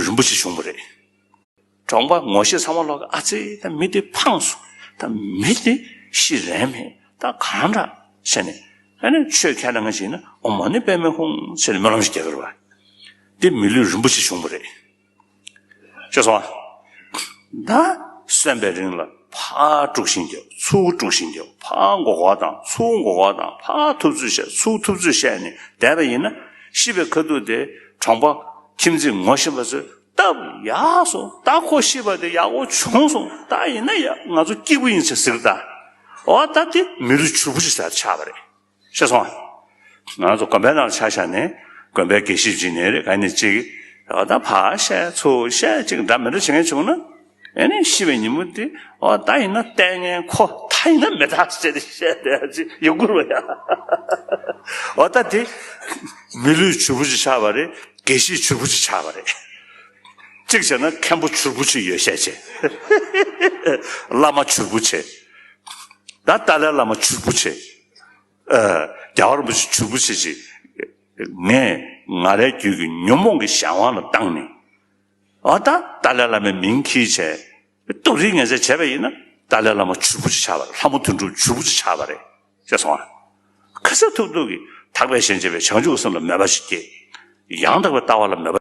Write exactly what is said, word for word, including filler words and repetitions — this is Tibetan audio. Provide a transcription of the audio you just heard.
རིན་པོ་ཆེ་བྱུང་བ་རེད། གྲོང་པ་ངོ་ཤེས་ཚང་མ་ལོག་གི་ཨ་ཙི་ད་མི་དེ་ཕངས་སོང་། ད་མི་དེ་ཤི་རན་མེད། ད་གང་འདྲ་བྱས་ནས་ཨ་ནི་ཆོས་ཁས་ལེན་མཁན་ཞིག་ཡིན་ན་ཨོཾ་མ་ཎི་པདྨེ་ཧཱུྃ་ཟེར་ནས་སྨོན་ལམ་ཞིག་རྒྱག་གི་རེད་བ། འདི་མི་ལུས་རིན་པོ་ཆེ་བྱུང་བ་རེད། ཤེས་སོང་ཨ། ད་གསོན་པའི་རིང་ལ་ཕར་དཀྲུག་ཤིང་རྒྱབ། ཚུར་དཀྲུག་ཤིང་རྒྱབ། ཕར་མགོ་སྐོར་བཏང་། ཚུར་མགོ་སྐོར་བཏང་། ཕར་ཐུབ་ཚོད་བཤད། ཚུར་ཐུབ་ཚོད་བཤད་ནས་བསྡད་པ་ཡིན་ན། ཤི་བའི་ཁ་ཐུག་དེ་གྲོང་པ་ཁྱིམ་མཚེས་ངོ་ཤེས་པ་ཚོས་སྟབས་ཡག་སོང་། ད་ཁོ་ཤི་བ་དེ་ཡག་པོ་བྱུང་སོང་། ད་ཡིན་ན་ཡ་ང་ཚོ་སྐྱིད་པོ་ཡིན་ཟེར་ཟེར་གི། ད་འོ་ད་དེ་མི་ལུས་ཕྱུར་བུ་ཅིག་ཆགས་པ་རེད། ཤེས་སོང་ཨ། ང་ཚོ་དགོན་པའི་ནང་ལ་ཆ་བཞག་ནས་དགོན་པའི་དགེ་བཤེས་ཅིག་ནས་རེད། ག་ནས་ཅིག་འོ་ད་ཕར་བཤད་ཚུར་བཤད་ཅིག་འདྲ་མི་འདྲ་བྱེད་མཁན་བྱུང་ན། ཨེ་ནས་ཤི་བའི་ཉིན་མོ་དེ་འོ་ད་ཡིན་ན་ལྟས་ངན་ཁོ། ད་ཡིན་ན་མི་རྟག་ཅེས་བཤད་བསྡད་ཅིག་ཡོང་གི་རེད་ཡ། འོ་ད་དེ་མི་ལུས་ཕྱུར་བུ་ཅིག་ཆགས་པ་རེད། དགེ་བཤེས་ཕྱུར་བུ་ཅིག་ཆགས་པ་རེད། གཅིག་བྱས་ན་མཁན་པོ་ཕྱུར་བུ་ཅིག་ཡོད་བཤད་ཅེས། བླ་མ་ཕྱུར་བུ་ཆེ། ད་ཏཱ་ལའི་བླ་མ་ཕྱུར་བུ་ཆེ། ཨ། རྒྱལ་བ་རིན་པོ་ཆེ་ཕྱུར་བུ་ཆེ་ཅིག་ངས་ང་རའི་རྒྱུད་ཀྱི་ཉོན་མོངས་ཀྱི་གཞན་དབང་ལ་བཏང་ནས། ཨ། ད་ཏཱ་ལའི་བླ་མའི་མིང་འཁྱེར་བྱས་སྡུག་རུས་ངན་ཚད་བྱས་པ་ཡིན་ན། ཏཱ་ལའི་བླ་མ་ཕྱུར་བུ་ཅིག་ཆགས་པ་རེད། ལྷ་མོ་དོན་གྲུབ་ཕྱུར་བུ་ཅིག་ཆགས་པ་རེད། ཤེས་སོང་ཨ། ག་ཚོད་ཐུབ་ཐུབ་ཀྱིས་ཐེག་པའི་ཞེན་བྱེད་པས་བྱང་ཆུབ་སེམས་ལ་མོས་པ་ཞིག་སྐྱེ། ཡང་དག་པའི་ལྟ་བ་ལ་མོས་